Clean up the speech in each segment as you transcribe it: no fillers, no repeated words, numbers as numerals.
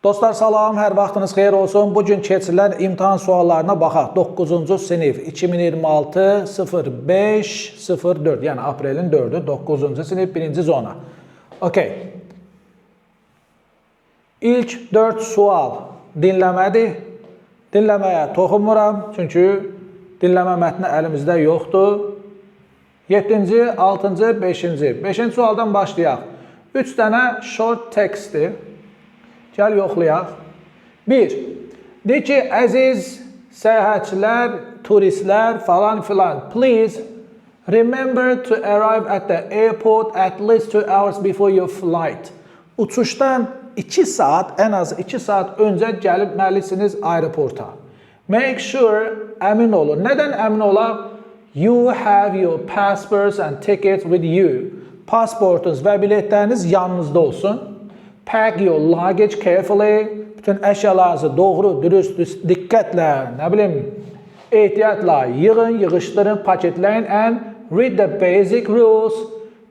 Dostlar, salam, hər vaxtınız xeyir olsun. Bu gün keçirilən imtahan suallarına baxaq. 9-cu sinif 2026 05 04, yəni aprelin 4-ü, 9-cu sinif 1-ci zona. Okay. İlk 4 sual dinləmədir. Dinləməyə toxunmuram, çünki dinləmə mətni əlimizdə yoxdur. 7-ci, 6-cı, 5-ci. 5-ci sualdan başlayaq. 3 dənə short textdir. Gəl yoxlayaq. 1. Deyir ki, əziz səyahətçilər, turistlər falan filan, please remember to arrive at the airport at least 2 hours before your flight. Uçuşdan 2 saat, ən az 2 saat öncə gəlməlisiniz aeroporta. Make sure, əmin olun. Nədən əmin olaq? You have your passports and tickets with you. Pasportunuz və biletləriniz yanınızda olsun. Pack your luggage carefully. Bütün əşyalarınızı doğru, dürüst, diqqətlə, nə bilim, ehtiyatla yığın, yığışdırın, paketləyin and read the basic rules.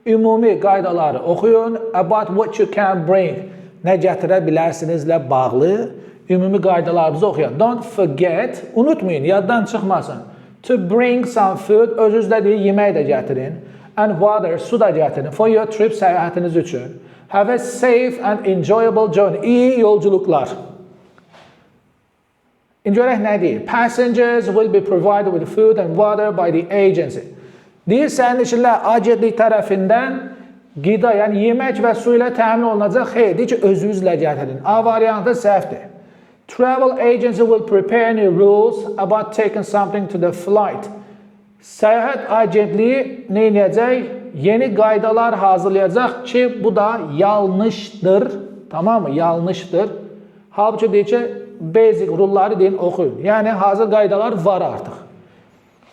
Ümumi qaydaları oxuyun about what you can bring. Nə gətirə bilərsinizlə bağlı ümumi qaydalarımızı oxuyun. Don't forget, unutmayın, yaddan çıxmasın. To bring some food, özünüzlə deyir, yemək də gətirin. And water, su da gətirin. For your trip, səyahətiniz üçün. Have a safe and enjoyable journey. İyi yolculuklar. İndi görək nə deyir? Passengers will be provided with food and water by the agency. Deyir, sərnişinlər agentlik tərəfindən qida, yəni yemək və su ilə təmin olunacaq. Xeyr, deyir ki, özünüzlə gətirin. A variantı səhvdir. Travel agency will prepare new rules about taking something to the flight. Səyahət agentliyi nə edəcək? Yeni qaydalar hazırlayacaq ki, bu da yanlışdır. Tamam mı? Yanlışdır. Halbuki deyir ki, basic rule'ları deyin, oxuyun. Yəni hazır qaydalar var artıq.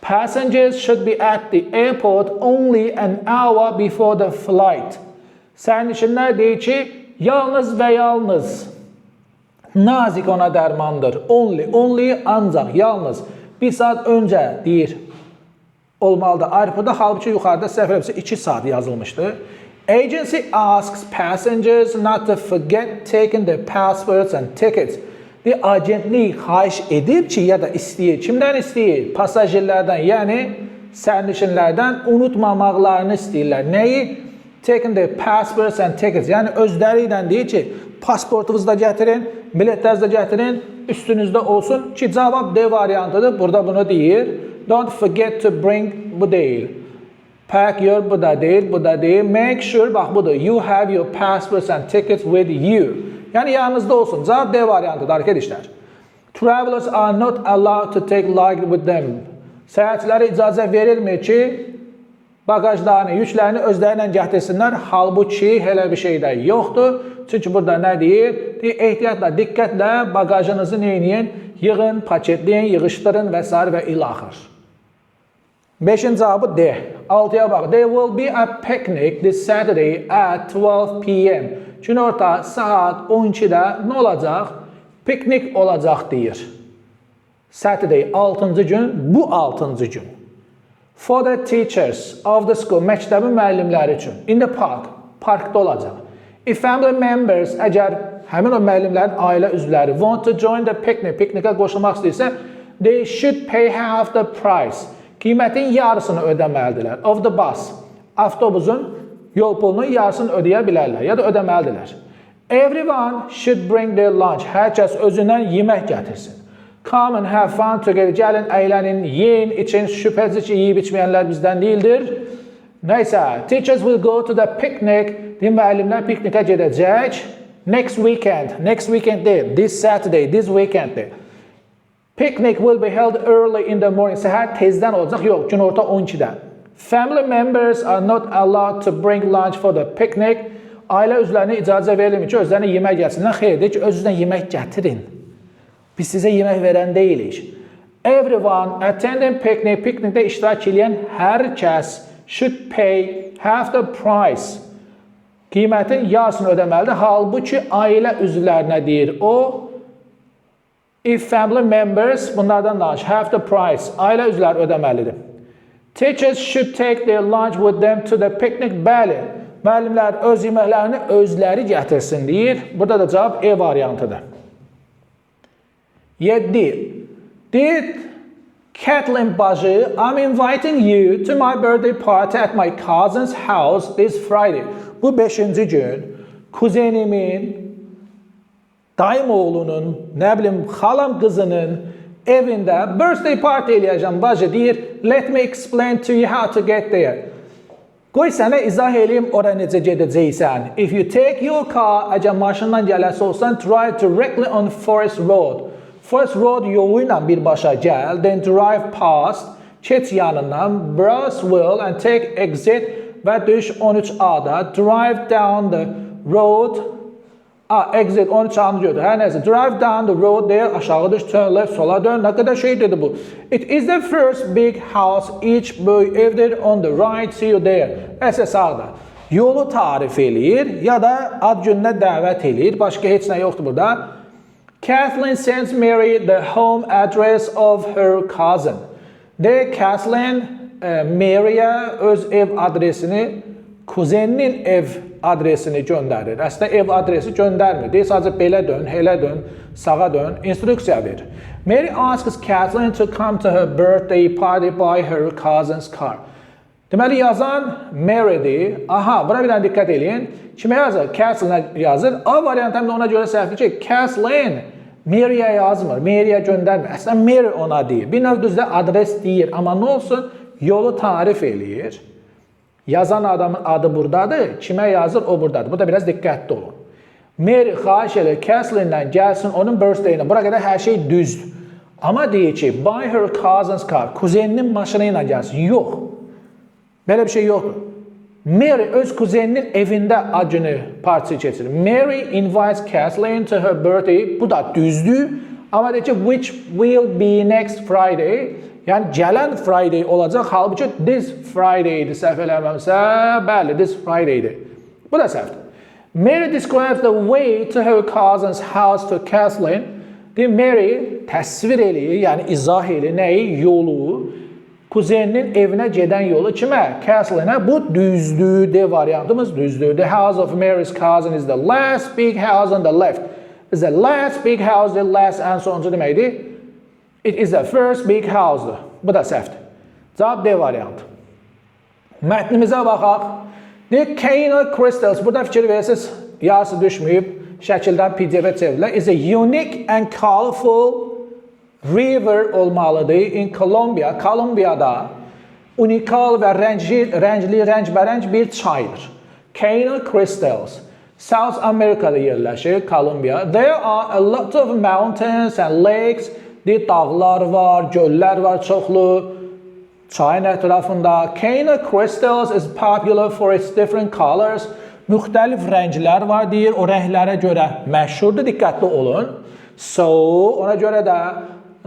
Passengers should be at the airport only an hour before the flight. Sərnişinlər deyir ki, yalnız və yalnız, nazik ona dərmandır. Only, only ancaq, yalnız bir saat öncə deyir olmalıdır aeroportda. Halbuki yuxarıda səhv eləmirəmsə 2 saat yazılmışdı. Agency asks passengers not to forget taking their passports and tickets. Bir agentlik xahiş edib ki, ya da istəyir. Kimdən istəyir? Pasajirlərdən, yəni sərnişinlərdən unutmamaqlarını istəyirlər. Nəyi? Taking their passports and tickets. Yəni özləri ilə deyir ki, pasportunuzu da gətirin, biletlərinizi də gətirin, üstünüzdə olsun ki, cavab D variantıdır. Burada bunu deyir. Don't forget to bring, bu deyil. Pack your, bu da deyil, bu da deyil. Make sure, bax budur. You have your passports and tickets with you. Yəni yanınızda olsun. Cavab D variantıdır arkadaşlar. Travelers are not allowed to take luggage with them. Səyahətçilərə icazə verilmir ki, bagajlarını, yüklərini özləri ilə gətirsinlər. Halbuki elə bir şey də yoxdur. Çünki burada nə deyir? Deyir, ehtiyatla, diqqətlə bagajınızı neyləyin? Yığın, paketləyin, yığışdırın və sair və ilaxır. Beşinci cavabı D. Altıya bax. There will be a picnic this Saturday at 12 p.m. Günorta saat 12-də nə olacaq? Piknik olacaq deyir. Saturday, 6-cı gün, bu 6-cı gün. For the teachers of the school, məktəbin müəllimləri üçün. In the park, parkda olacaq. If family members, əgər həmin o müəllimlərin ailə üzvləri want to join the picnic, piknikə qoşulmaq istəyirsə, they should pay half the price. Qiymətin yarısını ödəməlidirlər. Of the bus. Avtobusun yol pulunun yarısını ödəyə bilərlər ya da ödəməlidirlər. Everyone should bring their lunch. Hər kəs özündən yemək gətirsin. Come and have fun together. Gəlin, əylənin, yeyin, için. Şübhəsiz ki, yeyib içməyənlər bizdən deyildir. Nəysə, teachers will go to the picnic. Deyim, müəllimlər piknikə gedəcək. Next weekend. Next weekend deyil. This Saturday, this weekend. Picnic will be held early in the morning. Səhər tezdən olacaq. Yox, günorta 12-də. Family members are not allowed to bring lunch for the picnic. Ailə üzvlərinə icazə verilmir ki, özlərinə yemək gətirsinlər. Xeyr, deyir ki, özünüzdən yemək gətirin. Biz sizə yemək verən deyilik. Everyone attending picnic, piknikdə iştirak edən hər kəs should pay half the price. Qiymətin yarısını ödəməlidir. Halbuki ailə üzvlərinə deyir o. If family members, bunlardan danış, half the price, ailə üzvləri ödəməlidir. Teachers should take their lunch with them to the picnic. Bəli, Müəllimlər öz yeməklərini özləri gətirsin deyir. Burada da cavab E variantıdır. 7. Deyir, Kathleen bacı, I'm inviting you to my birthday party at my cousin's house this Friday. Bu 5-ci gün kuzenimin, dayım oğlunun, nə bilim, xalam qızının evində birthday party eləyəcəm bacı deyir. Let me explain to you how to get there. Qoy sənə izah eləyim ora necə gedəcəksən. If you take your car, əgər maşınla gələsi olsan, drive directly on Forest Road. Forest Road yolu ilə birbaşa gəl, then drive past, keç yanından Braswell and take exit və düş 13A-da. Drive down the road. Exit 13A-nı götür. Hər nəsə. Drive down the road deyir, aşağı düş, turn left, sola dön. Nə qədər şey dedi bu. It is the first big house, ilk böyük evdir on the right, see you there. Nəsə sağda. Yolu tarif eləyir ya da ad gününə dəvət eləyir. Başqa heç nə yoxdur burada. Kathleen sends Mary the home address of her cousin. De Kathleen Mary'ə öz ev adresini, kuzeninin ev adresini göndərir. Əslində ev adresi göndərmir. Deyir sadəcə belə dön, elə dön, sağa dön, instruksiya verir. Mary asks Kathleen to come to her birthday party by her cousin's car. Deməli yazan Mary'dir. Aha, bura bir dənə diqqət eləyin. Kimə yazır? Kathleenə yazır. A variantı həm də ona görə səhvdir ki, Kathleen Mary'yə yazmır, Mary'yə göndərmir. Əslində Mary ona deyir. Bir növ düzdür adres deyir, amma nə olsun? Yolu tarif eləyir. Yazan adamın adı buradadır, kimə yazır o buradadır. Burada biraz diqqətli olun. Mary xahiş edir Kathleendən gəlsin onun birthday-inə. Bura qədər hər şey düzdür. Amma deyir ki, by her cousin's car, kuzeninin maşını ilə gəlsin. Yox. Belə bir şey yoxdur. Mary öz kuzeninin evində ad günü partisi keçirir. Mary invites Kathleen to her birthday. Bu da düzdür. Amma deyir ki, which will be next Friday. Yəni gələn Friday olacaq. Halbuki this Friday idi səhv eləmirəmsə. Bəli, this Friday idi. Bu da səhvdir. Mary describes the way to her cousin's house to Kathleen. Deyir, Mary təsvir eləyir, yəni izah eləyir nəyi? Yolu. Kuzeninin evinə gedən yolu kimə? Kathleenə. Bu düzdür. D variantımız düzdür. The house of Mary's cousin is the last big house on the left. Is the last big house, the last ən sonuncu deməkdir. It is the first big house. Bu da səhvdir. Cavab D variantı. Mətnimizə baxaq. The Cano Crystals. Burada fikir verirsiniz, yarısı düşməyib. Şəkildən PDF-ə çevrilir. Is a unique and colorful river olmalıdır in Colombia. Kolumbiyada unikal və rəngli, rəngli, rəngbərəng bir çaydır. Cano Crystals. South America'da yerləşir, Kolumbiya. There are a lot of mountains and lakes. Deyir, dağlar var, göllər var çoxlu. Çayın ətrafında. Cano Crystals is popular for its different colors. Müxtəlif rənglər var deyir. O rənglərə görə məşhurdur. Diqqətli olun. So, ona görə də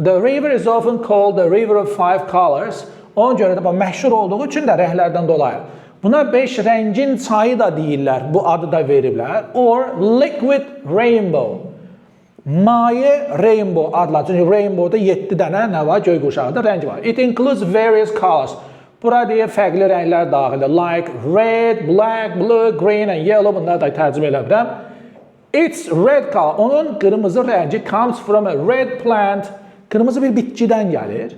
the river is often called the river of five colors. Ona görə də məşhur olduğu üçün də rənglərdən dolayı. Buna beş rəngin çayı da deyirlər. Bu adı da veriblər. Or liquid rainbow. Maye rainbow adlar. Çünki rainbowda 7 dənə nə var? Göy quşağında rəng var. It includes various colors. Bura deyir fərqli rənglər daxildir. Like red, black, blue, green and yellow. Bunları da tərcümə eləmirəm. Its red color. Onun qırmızı rəngi comes from a red plant. Qırmızı bir bitkidən gəlir.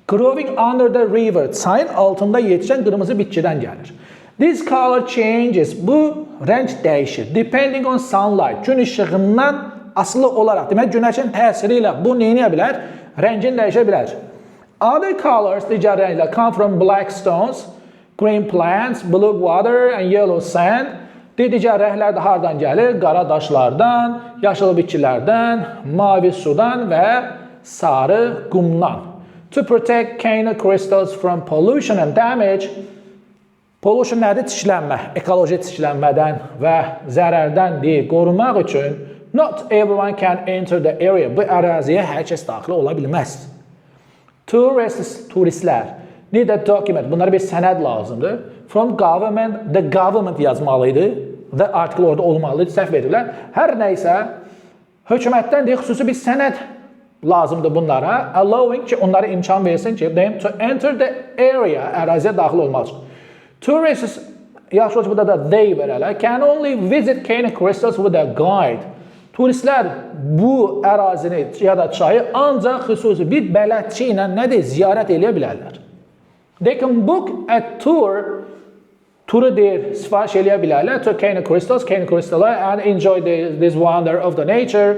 Growing under the river. Çayın altında yetişən qırmızı bitkidən gəlir. This color changes. Bu rəng dəyişir. Depending on sunlight. Gün işığından asılı olaraq, demək günəşin təsiri ilə bu nə edə bilər? Rəngin dəyişə bilər. Other colors, digər rənglər come from black stones, green plants, blue water and yellow sand. Digər rənglər də hardan gəlir? Qara daşlardan, yaşıl bitkilərdən, mavi sudan və sarı qumdan. To protect Cano crystals from pollution and damage, pollution nədir? Çirklənmə, ekoloji çirklənmədən və zərərdən deyil, qorumaq üçün not everyone can enter the area. Bu əraziyə hər kəs daxil ola bilməz. Tourists, turistlər need a document. Bunlara bir sənəd lazımdır. From government, the government yazmalı idi. The article orada olmalı idi, səhv veriblər. Hər nə isə hökumətdən deyir, xüsusi bir sənəd lazımdır bunlara. Allowing ki, onlara imkan versin ki, them to enter the area, əraziyə daxil olmaq üçün. Tourists Yaxşı olsun, burada da they verələr. Can only visit Kano Crystals with a guide. Turistlər bu ərazini ya da çayı ancaq xüsusi bir bələdçi ilə nədir? Ziyarət eləyə bilərlər. They can book a tour, turu deyir, sifariş eləyə bilərlər to Kano Crystals, Kano Crystal-a and enjoy this wonder of the nature.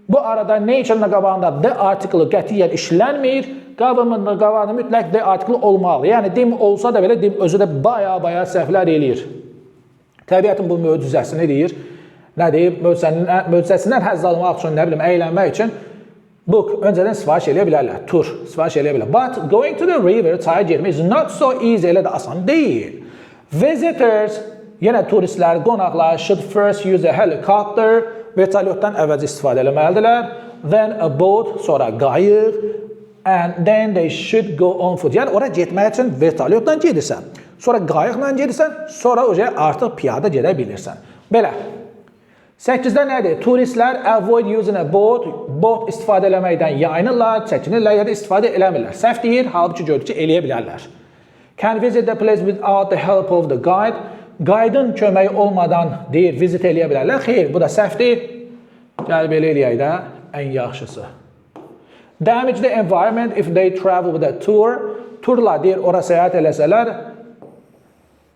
Bu arada nature-ın qabağında the article qətiyyən işlənmir. Government-ın qabağında mütləq the article olmalı. Yəni dim olsa da belə dim özü də baya-baya səhvlər eləyir. Təbiətin bu möcüzəsini deyir. Nə deyib? Möcüzəsindən həzz almaq üçün, nə bilim, əylənmək üçün book öncədən sifariş eləyə bilərlər. Tur sifariş eləyə bilərlər. But going to the river, çaya girmək is not so easy, elə də asan deyil. Visitors, yenə turistlər, qonaqlar should first use a helicopter, vertolyotdan əvvəlcə istifadə eləməlidirlər. Then a boat, sonra qayıq, and then they should go on foot. Yəni ora getmək üçün vertolyotla gedirsən, sonra qayıqla gedirsən, sonra oraya artıq piyada gedə bilirsən. Belə. 8-də nədir? Turistlər avoid using a boat, bot istifadə eləməkdən yayınırlar, çəkinirlər ya da istifadə eləmirlər. Səhv deyir, halbuki gördük ki, eləyə bilərlər. Can visit the place without the help of the guide. Guide-ın köməyi olmadan deyir, visit eləyə bilərlər. Xeyr, bu da səhvdir. Gəl belə eləyək də, ən yaxşısı. Damage the environment if they travel with a tour. Turla deyir, ora səyahət eləsələr,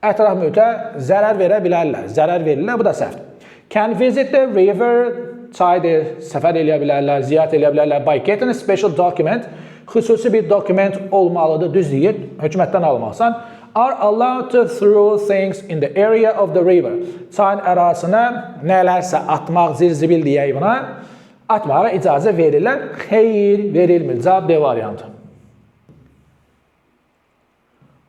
ətraf mühitə zərər verə bilərlər. Zərər verirlər, bu da səhvdir. Can visit the river, çay deyir, səfər eləyə bilərlər, ziyarət eləyə bilərlər. By getting a special document, xüsusi bir dokument olmalıdır, düz deyir, hökumətdən almalısan. Are allowed to throw things in the area of the river. Çayın ərazisinə nələrsə atmaq, zirzibil deyək buna, atmağa icazə verirlər. Xeyr, verilmir. Cavab D variantı.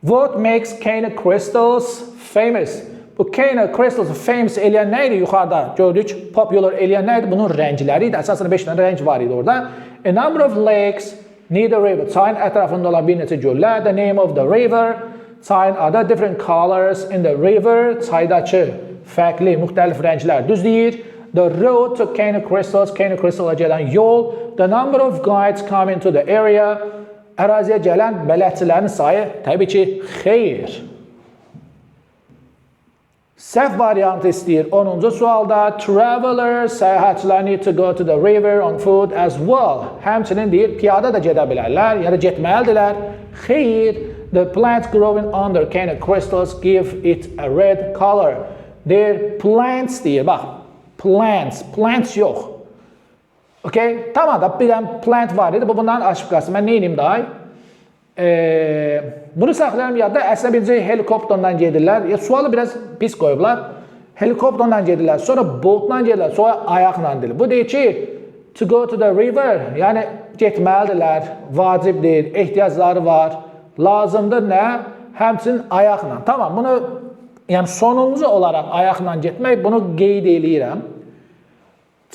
What makes Kano Crystals famous? Bu Kano Crystals famous eləyən nə idi yuxarıda? Gördük, popular eləyən nə idi? Bunun rəngləri idi. Əsasən 5 dənə rəng var idi orada. A number of lakes near the river. Çayın ətrafında olan bir neçə göllər. The name of the river. Çayın adı, different colors in the river. Çaydakı fərqli, müxtəlif rənglər, düz deyir. The road to Kano Crystals, Kano Crystal-a gedən yol. The number of guides coming to the area. Əraziyə gələn bələdçilərin sayı, təbii ki, xeyr. Səhv variantı istəyir 10-cu sualda. Travelers, səyahətçilər need to go to the river on foot as well. Həmçinin deyir, piyada da gedə bilərlər, ya da getməlidirlər. Xeyr, the plants growing under Kano Crystals give it a red color. Deyir, plants deyir, bax, plants, plants yox. Okay, tamam da bir dənə plant var idi, bu bunların aşıqası. Mən nə edeyim day? Bunu saxlayıram yadda. Əslində birinci helikopterlə gedirlər. Ya, sualı biraz pis qoyublar. Helikopterlə gedirlər, sonra botla gedirlər, sonra ayaqla gedirlər. Bu deyir ki, to go to the river, yəni getməlidirlər, vacibdir, ehtiyacları var, lazımdır nə? Həmçinin ayaqla. Tamam, bunu yəni sonuncu olaraq ayaqla getmək, bunu qeyd eləyirəm.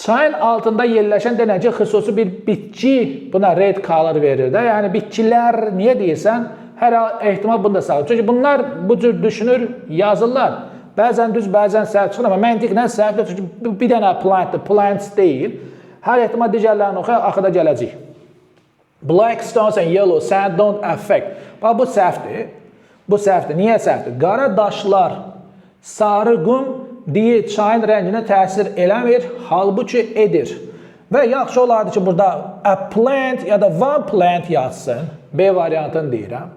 Çayın altında yerləşən denən ki, xüsusi bir bitki buna red color verir də. Yəni bitkilər niyə deyirsən? Hər ehtimal bunu da sağ. Çünki bunlar bu cür düşünür, yazırlar. Bəzən düz, bəzən səhv çıxır, amma məntiqlə səhvdir. Çünki bir dənə plantdır, plants deyil. Hər ehtimal digərlərini oxuyaq, axırda gələcək. Black stones and yellow sand don't affect. Bax, bu səhvdir. Bu səhvdir. Niyə səhvdir? Qara daşlar, sarı qum deyir, çayın rənginə təsir eləmir, halbuki edir. Və yaxşı olardı ki, burada a plant ya da one plant yazsın. B variantını deyirəm.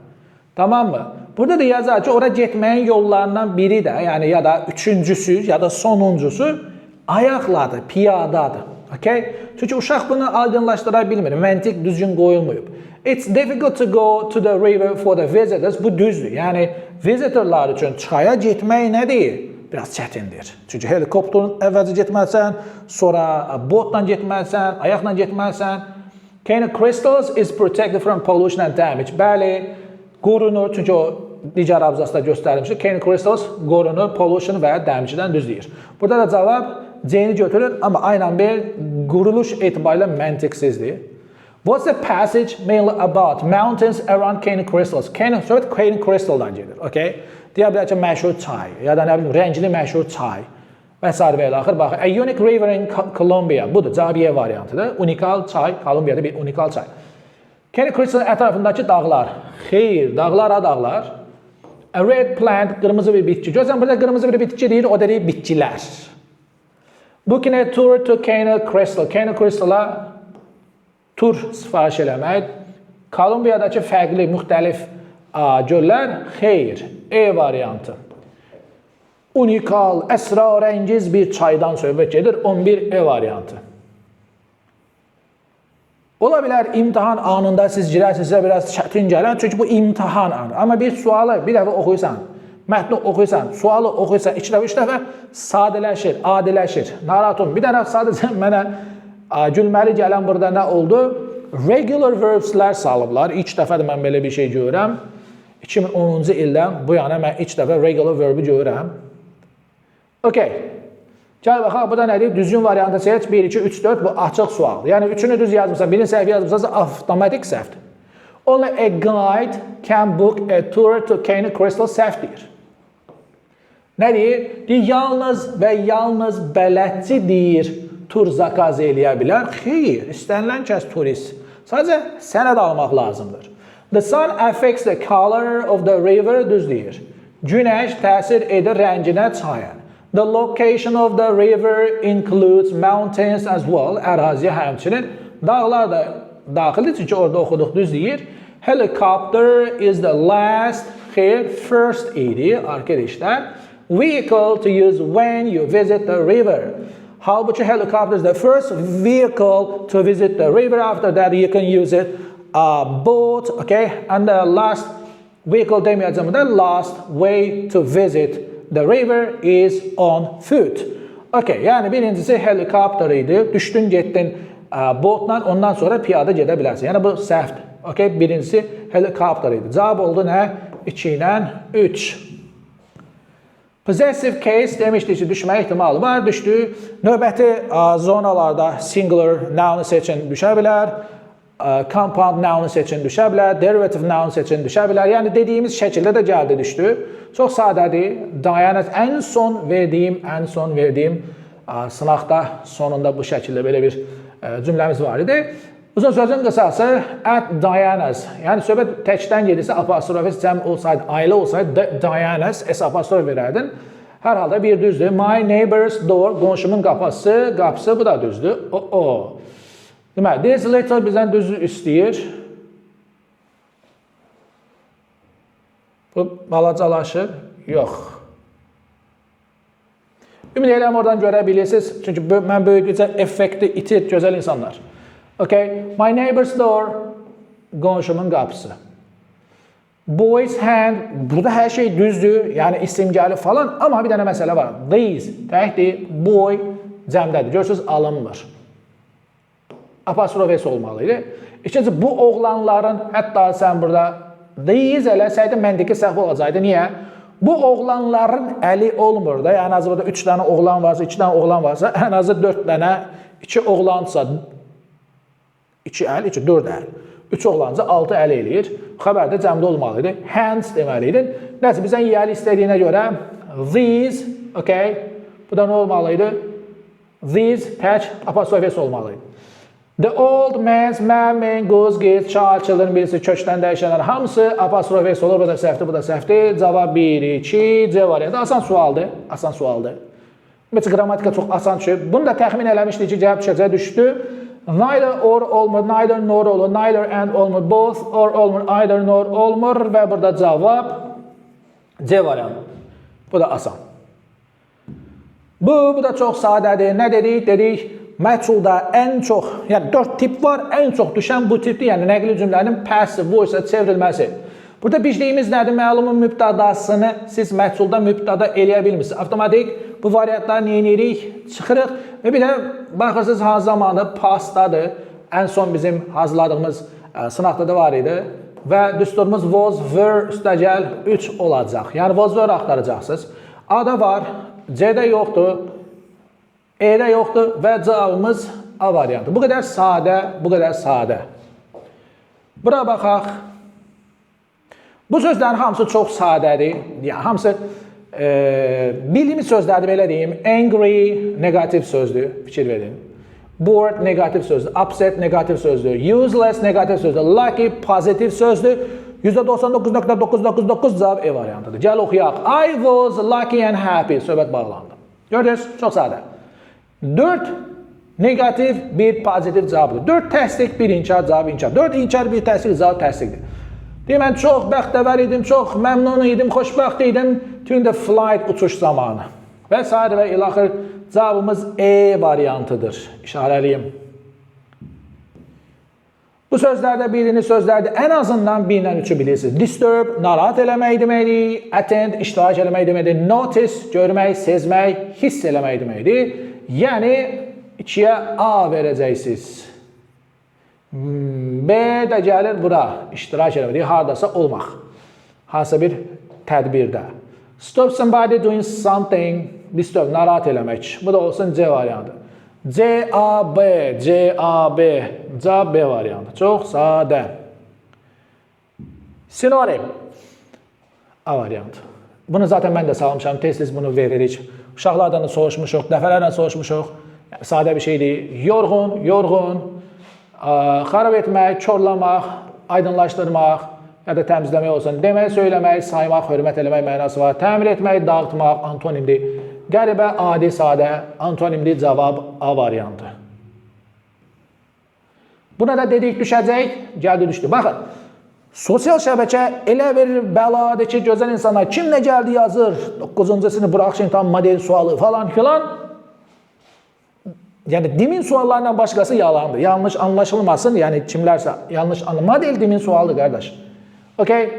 Tamam mı? Burada da yazar ki, ora getməyin yollarından biri də, yəni ya da üçüncüsü, ya da sonuncusu ayaqladır, piyadadır. Okay? Çünki uşaq bunu aydınlaşdıra bilmir. Məntiq düzgün qoyulmayıb. It's difficult to go to the river for the visitors. Bu düzdür. Yəni visitorlar üçün çaya getmək nədir? Biraz çətindir. Çünki helikopterın əvvəlcə getməlisən, sonra botla getməlisən, ayaqla getməlisən. Kano Crystals is protected from pollution and damage. Bəli, qorunur. Çünki o digər abzasda göstərilmişdir. Kano Crystals qorunur pollution və damage-dən, düz deyir. Burada da cavab C-ni götürür, amma aynən bir quruluş etibarilə məntiqsizdir. What's the passage mainly about? Mountains around Kano Crystals. Kano, söhbət Kano Crystal'dan gedir, okay? Deyə bilər ki, məşhur çay, ya da nə bilim, rəngli məşhur çay və s. və ilə axır. Bax, a unique river in Colombia. Budur, cavab Y variantıdır. Unikal çay, Kolumbiyada bir unikal çay. Kano Crystal ətrafındakı dağlar. Xeyr, dağlar ha dağlar. A red plant, qırmızı bir bitki. Görürsən, burada qırmızı bir bitki deyir, o deyir bitkilər. Booking a tour to Cano Crystal. Cano Crystal'a tur sifariş eləmək. Kolumbiyadakı fərqli, müxtəlif göllər. Xeyr, E variantı. Unikal, əsrarəngiz bir çaydan söhbət gedir. 11 E variantı. Ola bilər imtahan anında siz girərsiniz, sizə biraz çətin gələr. Çünki bu imtahan anı. Amma bir sualı bir dəfə oxuyursan, mətni oxuyursan, sualı oxuyursan, 2 dəfə, 3 dəfə sadələşir, adiləşir. Narahat olma. Bir dənə sadəcə mənə gülməli gələn burada nə oldu? Regular verbslər salıblar. İlk dəfədir mən belə bir şey görürəm. 2010-cu ildən bu yana mən ilk dəfə regular verbi görürəm. Okay. Gəl baxaq, bu da nədir? Düzgün variantı seç. 1, 2, 3, 4. Bu açıq sualdır. Yəni, üçünü düz yazmısan, birini səhv yazmısansa avtomatik səhvdir. Only a guide can book a tour to Cano Crystal səhv deyir. Nə deyir? Deyir, yalnız və yalnız bələdçi deyir, tur zakaz eləyə bilər. Xeyr, istənilən kəs turist. Sadəcə sənəd almaq lazımdır. The sun affects the color of the river, düz deyir. Günəş təsir edir rənginə çayın. The location of the river includes mountains as well. Əraziyə həmçinin dağlar da daxildir, çünki orada oxuduq, düz deyir. Helicopter is the last, xeyr, first idi arkadaşlar. Vehicle to use when you visit the river. Halbuki helicopter is the first vehicle to visit the river. After that you can use it boat, okay? And the last vehicle deməyəcəm də, last way to visit the river is on foot. Okay, yəni birincisi helikopter idi. Düşdün, getdin botla, ondan sonra piyada gedə bilərsən. Yəni bu səhvdir. Okay, birincisi helikopter idi. Cavab oldu nə? 2 ilə 3. Possessive case demişdik ki, düşmə ehtimalı var. Düşdü. Növbəti zonalarda singular noun seçin düşə bilər. Compound noun seçin düşə bilər. Derivative noun seçin düşə bilər. Yəni dediyimiz şəkildə də gəldi, düşdü. Çox sadədir. Diana ən son verdiyim sınaqda sonunda bu şəkildə belə bir cümləmiz var idi. Uzun sözün qısası at Diana's. Yəni söhbət təkdən gedirsə apostrof s, cəm olsaydı, ailə olsaydı Diana's s apostrof verərdin. Hər halda bir düzdür. My neighbor's door, qonşumun qapısı, bu da düzdür. O. Deməli, this little bizdən düzü istəyir. Bu balacalaşır. Yox. Ümid edirəm oradan görə bilirsiniz. Çünki mən böyüdükcə effekti itir gözəl insanlar. Okay. My neighbor's door, qonşumun qapısı. Boy's hand, burada hər şey düzdür, yəni isim gəlir falan, amma bir dənə məsələ var. These, təkdir, boy cəmdədir. Görürsünüz, alınmır. Apostrof s olmalı idi. İkinci, bu oğlanların, hətta sən burada these eləsəydin, məntiqi səhv olacaqdı. Niyə? Bu oğlanların əli olmur da. Yəni, ən azı burada 3 dənə oğlan varsa, 2 dənə oğlan varsa, ən azı 4 dənə, 2 oğlansa, 2 əl, 2, 4 əl. 3 oğlanca 6 əl eləyir. Xəbər də cəmdə olmalı idi. Hands deməli idin. Nəsə, bizdən yiyəli istədiyinə görə these, okay, bu da nə olmalı idi? These tək apostrof s olmalı idi. The old man's man, man, goose, geese, child, children birisi kökdən dəyişənlər hamısı apostrof s olur. Bu da səhvdir, bu da səhvdir. Cavab 1, 2, C variantı. Asan sualdır, asan sualdır. Ümumiyyətcə, qrammatika çox asan düşür. Bunu da təxmin eləmişdik ki, cavab düşəcək, düşdü. Neither or olmur, neither nor olur, neither and olmur, both or olmur, either nor olmur və burada cavab C variantı. Bu da asan. Bu da çox sadədir. Nə dedik? Dedik, məchulda ən çox, yəni 4 tip var, ən çox düşən bu tipdir, yəni nəqli cümlənin passive voice-a çevrilməsi. Burada bicdiyimiz nədir? Məlumun mübtədasını siz məchulda mübtəda eləyə bilmirsiniz. Avtomatik bu variantları nə edirik? Çıxırıq və bir də baxırsınız hansı zamanı pastdadır. Ən son bizim hazırladığımız sınaqda da var idi. Və düsturumuz was, were üstəgəl 3 olacaq. Yəni was, were axtaracaqsınız. A-da var, C-də yoxdur, E-də yoxdur və cavabımız A variantı. Bu qədər sadə, bu qədər sadə. Bura baxaq. Bu sözlərin hamısı çox sadədir. Yəni, hamısı bildiyimiz sözlərdir, belə deyim. Angry negativ sözdür, fikir verin. Bored negativ sözdür, upset negativ sözdür, useless negativ sözdür, lucky pozitiv sözdür. %99.999 cavab E variantıdır. Gəl oxuyaq. I was lucky and happy. Söhbət bağlandı. Gördünüz? Çox sadə. 4 negativ, 1 pozitiv cavabdır. 4 təsdiq, 1 inkar, cavab inkar. 4 inkar, 1 təsdiq, cavab təsdiqdir. Deyir, mən çox bəxtəvər idim, çox məmnun idim, xoşbəxt idim. During the flight, uçuş zamanı. Və sair və ilaxır cavabımız E variantıdır. İşarəliyim. Bu sözlərdə birini sözlərdə ən azından 1 ilə 3-ü bilirsiniz. Disturb, narahat eləmək deməkdir. Attend, iştirak eləmək deməkdir. Notice, görmək, sezmək, hiss eləmək deməkdir. Yəni 2-yə A verəcəksiniz. B də gəlir bura, iştirak eləmək, deyir, haradasa olmaq. Hansısa bir tədbirdə. Stop somebody doing something, disturb, narahat eləmək. Bu da olsun C variantı. C, A, B, C, A, B, C, B variantı. Çox sadə. Sinonim. A variantı. Bunu zaten mən də salmışam, tez-tez bunu veririk. Uşaqlardan da soruşmuşuq, dəfələrlə soruşmuşuq. Yəni, sadə bir şeydir. Yorğun, yorğun, xarab etmək, korlamaq, aydınlaşdırmaq ya da təmizləmək olsun. Demək, söyləmək, saymaq, hörmət eləmək mənası var. Təmir etmək, dağıtmaq, antonimdir. Qəribə, adi, sadə, antonimdir, cavab A variantı. Buna da dedik düşəcək, gəldi düşdü. Baxın, sosial şəbəkə elə bir bəladır ki, gözəl insanlar kim nə gəldi yazır, 9-cu sinif buraxış imtahan model sualı falan filan. Yəni dimin suallarından başqası yalandır. Yanlış anlaşılmasın. Yəni kimlərsə yanlış anla. Model dimin sualıdır qardaş. Okay?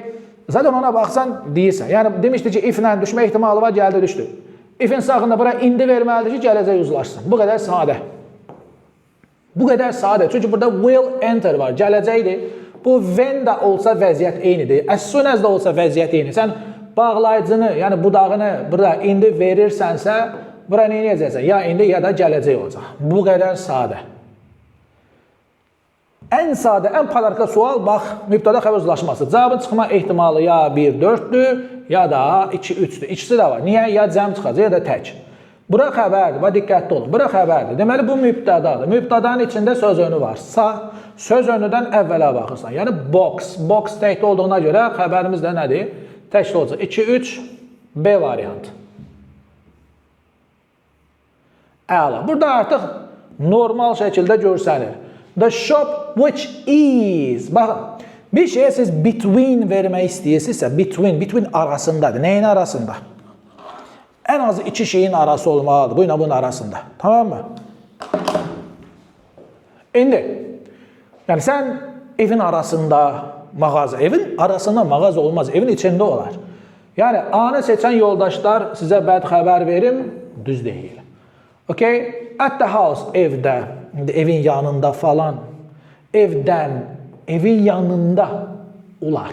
Zaten ona baxsan deyirsən. Yəni demişdi ki, if-lə düşmə ehtimalı var, gəldi düşdü. If-in sağında bura indi verməlidir ki, gələcək uzlaşsın. Bu qədər sadə. Bu qədər sadə. Çünki burada will enter var, gələcəkdir. Bu when də olsa vəziyyət eynidir. As soon as də olsa vəziyyət eyni. Sən bağlayıcını, yəni budağını burada indi verirsənsə, bura nə edəcəksən? Ya indi ya da gələcək olacaq. Bu qədər sadə. Ən sadə, ən padarka sual bax, mübtəda xəbər uzlaşması. Cavabın çıxma ehtimalı ya 1 4-dür, ya da 2 3-dür. İkisi də var. Niyə? Ya cəm çıxacaq, ya da tək. Bura xəbərdir. Bax diqqətli olun. Bura xəbərdir. Deməli bu mübtədadır. Mübtədanın içində söz önü varsa, söz önüdən əvvələ baxırsan. Yəni box, box təkdə olduğuna görə xəbərimiz də nədir? Təkdə olacaq. 2 3 B variantı. Əla. Burada artıq normal şəkildə görsənir. The shop which is. Baxın, bir şeyə siz between vermək istəyirsinizsə, between, between arasındadır. Nəyin arasında? Ən azı iki şeyin arası olmalıdır. Bu ilə bunun arasında. Tamam mı? İndi, yəni sən evin arasında mağaza, evin arasında mağaza olmaz, evin içində olar. Yəni A-nı seçən yoldaşlar sizə bəd xəbər verim, düz deyil. Okay? At the house, evdə, indi evin yanında falan, evdən, evin yanında olar.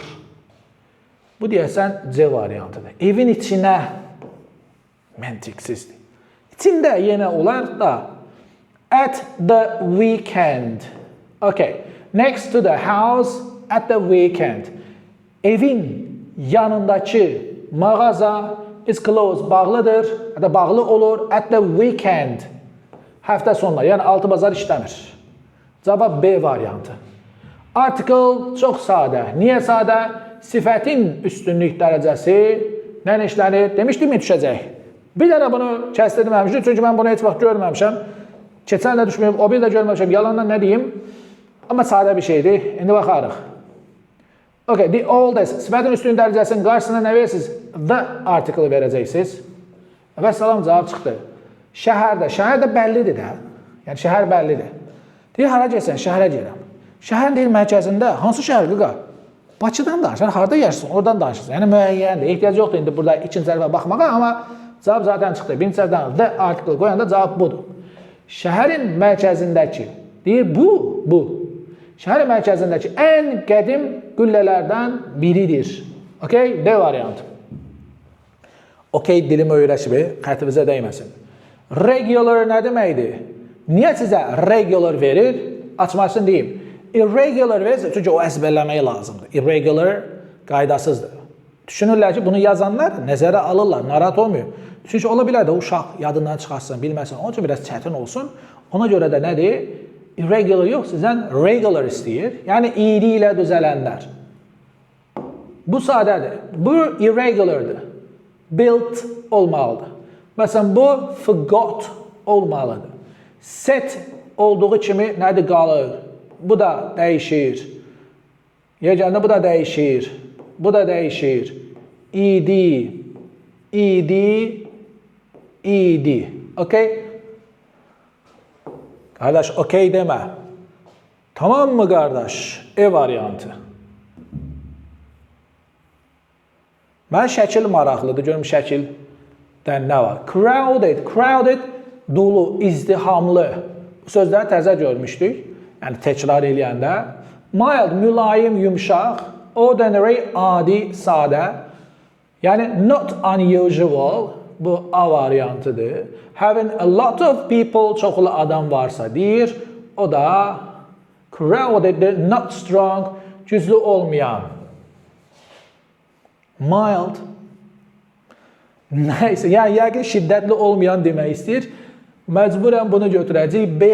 Bu deyəsən C variantıdır. Evin içinə məntiqsizdir. İçində yenə olar da. At the weekend. Okay. Next to the house at the weekend. Evin yanındakı mağaza is closed, bağlıdır, ya da bağlı olur at the weekend. Həftə sonları, yəni altı bazar işləmir. Cavab B variantı. Article çox sadə. Niyə sadə? Sifətin üstünlük dərəcəsi nə işlənir? Demişdim mi düşəcək? Bir dənə bunu kəstirməmişdim, çünki mən bunu heç vaxt görməmişəm. Keçən də düşməyib, o bir də görməmişəm. Yalandan nə deyim? Amma sadə bir şeydir. İndi baxarıq. Okay, the oldest. Sifətin üstün dərəcəsinin qarşısına nə verirsiniz? The article verəcəksiniz. Və salam cavab çıxdı. Şəhərdə, şəhər də bəllidir də. Yəni şəhər bəllidir. Deyir, hara getsən? Şəhərə gedirəm. Şəhərin deyir mərkəzində. Hansı şəhər qıqa? Bakıdan danışır. Harda yaşasın? Oradan danışırsın. Yəni müəyyəndir. Ehtiyac yoxdur indi burada ikinci sərfə baxmağa, amma cavab zaten çıxdı. Birinci sərfdən the article qoyanda cavab budur. Şəhərin mərkəzindəki, deyir bu. Şəhərin mərkəzindəki ən qədim qüllələrdən biridir. Okay? D variantı. Okay, dilim öyrəşib, xətrinizə dəyməsin. Regular nə deməkdir? Niyə sizə regular verir? Açmasını deyim. Irregular verirsə, çünki o əzbərləmək lazımdır. Irregular qaydasızdır. Düşünürlər ki, bunu yazanlar nəzərə alırlar, narahat olmuyor. Çünki ola bilər də uşaq yadından çıxarsın, bilməsin. Onun üçün biraz çətin olsun. Ona görə də nədir? Irregular yox, sizdən regular istəyir. Yəni iyri ilə düzələnlər. Bu sadədir. Bu irregulardır. Built olmalıdır. Məsələn, bu forgot olmalıdır. Set olduğu kimi nədir qalır? Bu da dəyişir. Yeganə bu da dəyişir. Bu da dəyişir. Ed, ed, ed. Okay? Qardaş, okey demə. Tamam mı qardaş? E variantı. Mən şəkil maraqlıdır. Görüm şəkildən nə var? Crowded, crowded dolu, izdihamlı. Bu sözləri təzə görmüşdük. Yəni təkrar eləyəndə. Mild, mülayim, yumşaq. Ordinary, adi, sadə. Yəni not unusual, bu A variantıdır. Having a lot of people, çoxlu adam varsa deyir. O da crowded, not strong, güclü olmayan. Mild. Nəysə, yəni yəqin şiddətli olmayan demək istəyir. Məcburən bunu götürəcəyik. B,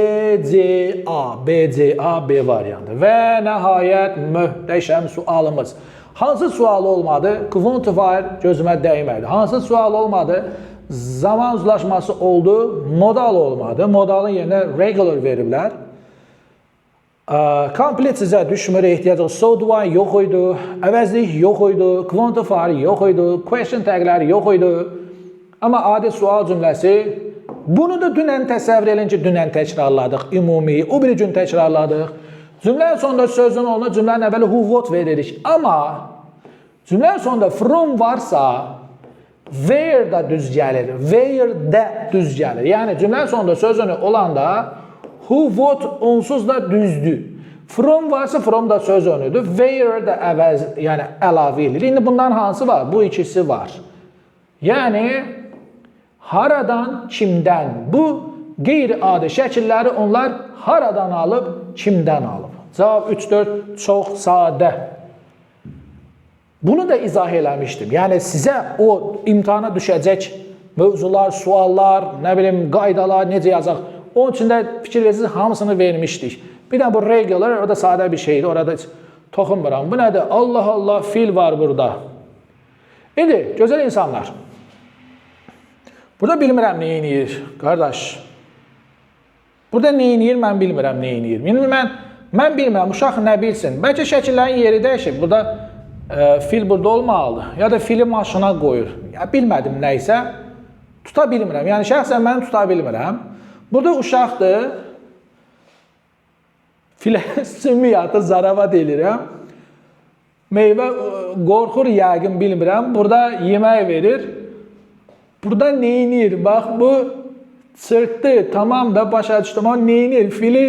C, A, B, C, A, B variantı. Və nəhayət möhtəşəm sualımız. Hansı sual olmadı? Quantifier gözümə dəymədi. Hansı sual olmadı? Zaman uzlaşması oldu, modal olmadı. Modalın yerinə regular veriblər. Complete sizə düşmür, ehtiyac yox. So do I yox idi, əvəzlik yox idi, quantifier yox idi, question tagləri yox idi. Amma adi sual cümləsi, bunu da dünən təsəvvür edin ki, dünən təkrarladıq ümumi, o biri gün təkrarladıq. Cümlənin sonunda sözün olunur, cümlənin əvvəli who, what veririk. Amma cümlənin sonunda from varsa, where da düz gəlir, where də düz gəlir. Yəni cümlənin sonunda sözünü olanda who, what onsuz da düzdür. From varsa from da söz önüdür. Where da əvəz, yəni əlavə edilir. İndi bundan hansı var? Bu ikisi var. Yəni haradan, kimdən? Bu qeyri-adi şəkilləri onlar haradan alıb, kimdən alıb? Cavab 3-4 çox sadə. Bunu da izah eləmişdim. Yəni sizə o imtahana düşəcək mövzular, suallar, nə bilim, qaydalar necə yazacaq. Onun üçün də fikir versiniz, hamısını vermişdik. Bir də bu regular, o da sadə bir şeydir. Orada heç toxunmuram. Bu nədir? Allah Allah, fil var burada. İndi, gözəl insanlar. Burada bilmirəm nə eləyir, qardaş. Burada nə eləyir, mən bilmirəm nə eləyir. İndi mən bilmirəm, uşaq nə bilsin. Bəlkə şəkillərin yeri dəyişib. Burada fil burada olmalıdır. Ya da fili maşına qoyur. Ya, bilmədim nə isə. Tuta bilmirəm. Yəni şəxsən mən tuta bilmirəm. Burada uşaqdır. Filə sümük atır, zarafat eləyirəm. Meyvə qorxur yəqin, bilmirəm. Burada yemək verir. Burada nə eləyir? Bax bu çırpdı. Tamam da başa düşdüm. Amma nə eləyir? Fili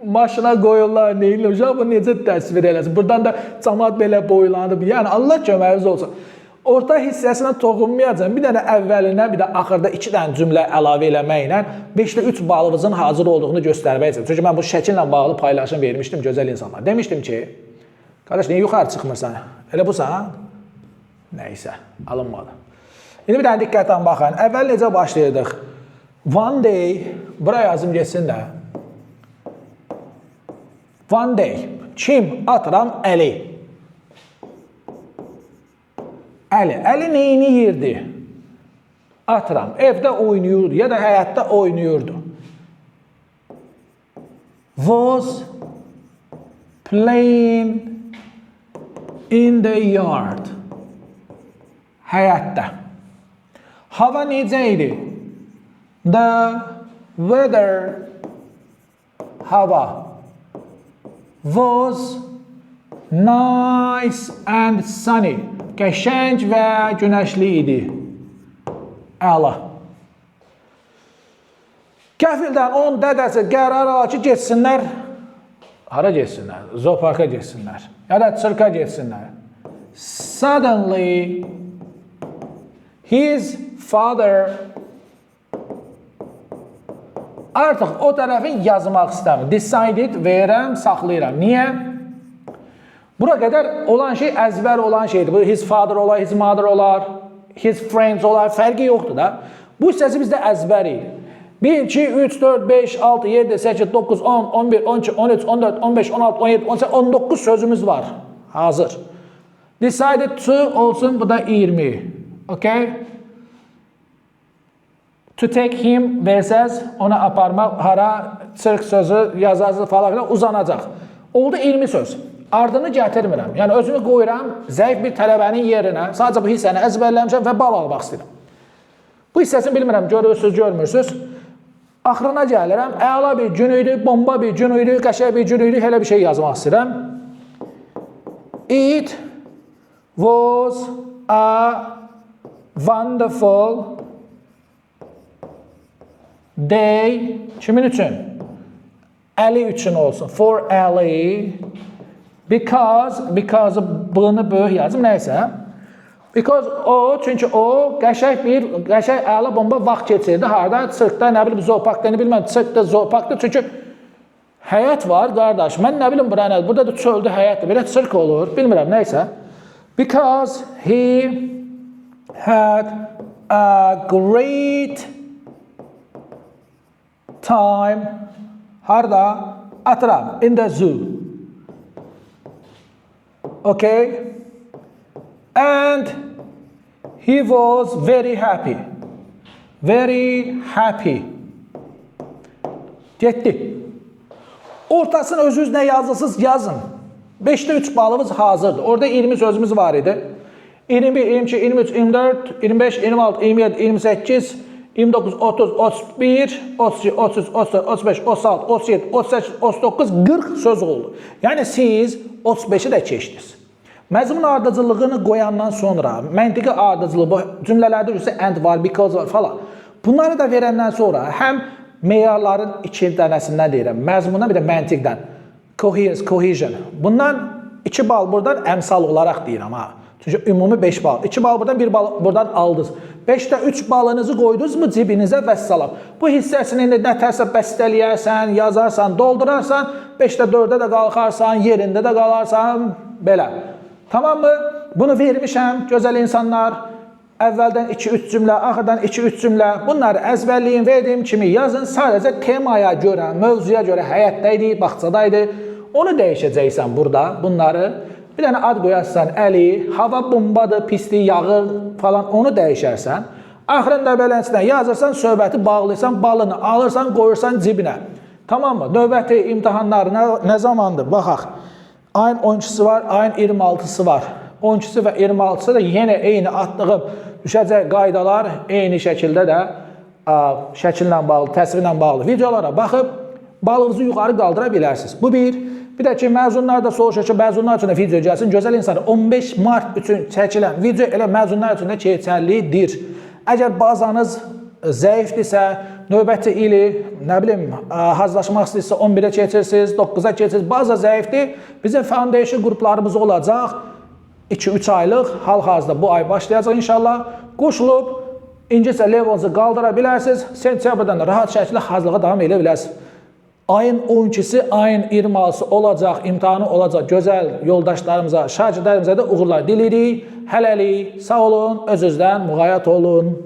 maşına qoyurlar, nə eləyir? Uşaq bunu necə təsvir eləsin? Buradan da camaat belə boylanıb. Yəni Allah köməyiniz olsun. Orta hissəsinə toxunmayacağam. Bir dənə əvvəlinə, bir də axırda 2 dənə cümlə əlavə eləməklə 5-də 3 balınızın hazır olduğunu göstərmək istəyirəm. Çünki mən bu şəkillə bağlı paylaşım vermişdim gözəl insanlar. Demişdim ki, qardaş niyə yuxarı çıxmırsan? Elə busan? Nəysə, alınmadı. İndi bir dənə diqqətlə baxın. Əvvəl necə başlayırdıq? One day, bura yazım getsin də. One day. Kim? Atıram Əli. Əli. Əli neyini yirdi? Atıram. Evdə oynayırdı ya da həyətdə oynayırdı. Was playing in the yard. Həyətdə. Hava necə idi? The weather, hava, was nice and sunny. Qəşəng və günəşli idi. Əla. Qəfildən onun dədəsi qərar alır ki, getsinlər. Hara getsinlər? Zooparka getsinlər. Ya da sirka getsinlər. Suddenly his father, artıq o tərəfi yazmaq istəmir. Decided verirəm, saxlayıram. Niyə? Bura qədər olan şey əzbər olan şeydir. Bu his father olar, his mother olar, his friends olar, fərqi yoxdur da. Bu hissəsi bizdə əzbər idi. 1, 2, 3, 4, 5, 6, 7, 8, 9, 10, 11, 12, 13, 14, 15, 16, 17, 18, 19 sözümüz var. Hazır. Decided to olsun, bu da 20. Okay? To take him versəz, ona aparmaq, hara, sirk sözü yazarsınız falan filan uzanacaq. Oldu 20 söz. Ardını gətirmirəm. Yəni özümü qoyuram zəif bir tələbənin yerinə. Sadəcə bu hissəni əzbərləmişəm və bal almaq istəyirəm. Bu hissəsini bilmirəm, görürsünüz, görmürsünüz. Axırına gəlirəm. Əla bir gün idi, bomba bir gün idi, qəşəng bir gün idi. Elə bir şey yazmaq istəyirəm. It was a wonderful day. Kimin üçün? Əli üçün olsun. For Ali. Because bunu böyük yazım, nəysə. Because o, çünki o qəşəng bir, qəşəng əla bomba vaxt keçirdi. Harda? Sirkdə, nə bilim, zooparkda, nə bilməm, sirkdə, zooparkda. Çünki həyat var, qardaş. Mən nə bilim bura nədir? Burada da çöldə həyatdır. Belə sirk olur. Bilmirəm, nəysə. Because he had a great time harda? Atıram. In the zoo. Okay? And he was very happy. Very happy. Getdi. Ortasını özünüz nə yazırsınız yazın. 5-də 3 balımız hazırdır. Orada 20 sözümüz var idi. 21, 22, 23, 24, 25, 26, 27, 28, 29, 30, 31, 32, 33, 34, 35, 36, 37, 38, 39, 40 söz oldu. Yəni siz 35-i də keçdiniz. Məzmun ardıcıllığını qoyandan sonra, məntiqi ardıcıllığı, bu cümlələrdə isə and var, because var falan. Bunları da verəndən sonra həm meyarların iki dənəsindən deyirəm, məzmundan bir də məntiqdən. Coherence, cohesion. Bundan 2 bal buradan əmsal olaraq deyirəm ha. Çünki ümumi 5 bal. 2 bal buradan, 1 bal buradan aldınız. 5-də 3 balınızı qoydunuz mu cibinizə, vəssalam. Bu hissəsini indi nə tərsə bəstələyərsən, yazarsan, doldurarsan, 5-də 4-ə də qalxarsan, yerində də qalarsan, belə. Tamam mı? Bunu vermişəm, gözəl insanlar. Əvvəldən 2-3 cümlə, axırdan 2-3 cümlə. Bunları əzbərləyin, verdiyim kimi yazın. Sadəcə temaya görə, mövzuya görə həyətdə idi, bağçada idi. Onu dəyişəcəksən burada, bunları. Bir dənə ad qoyarsan Əli, hava bombadır, pislik, yağır falan, onu dəyişərsən. Axırında beləsinə yazırsan, söhbəti bağlayırsan, balını alırsan, qoyursan cibinə. Tamam mı? Növbəti imtahanlar nə zamandır? Baxaq. Ayın 12-si var, ayın 26-sı var. 12-si və 26-sı da yenə eyni atdığım düşəcək qaydalar, eyni şəkildə də şəkillə bağlı, təsvirlə bağlı videolara baxıb balınızı yuxarı qaldıra bilərsiniz. Bu bir. Bir də ki, məzunlar da soruşur ki, məzunlar üçün də video gəlsin. Gözəl insanlar, 15 mart üçün çəkilən video elə məzunlar üçün də keçərlidir. Əgər bazanız zəifdirsə, növbəti ili, nə bilim, hazırlaşmaq istəyirsə 11-ə keçirsiniz, 9-a keçirsiniz. Baza zəifdir. Bizim foundation qruplarımız olacaq. 2-3 aylıq, hal-hazırda bu ay başlayacaq inşallah. Qoşulub ingiliscə levelınızı qaldıra bilərsiniz. Sentyabrdan da rahat şəkildə hazırlığa davam edə bilərsiniz. Ayın 12-si, ayın 26-sı olacaq, imtahanı olacaq. Gözəl yoldaşlarımıza, şagirdlərimizə də uğurlar diləyirik. Hələlik, sağ olun, öz-özdən müğayət olun.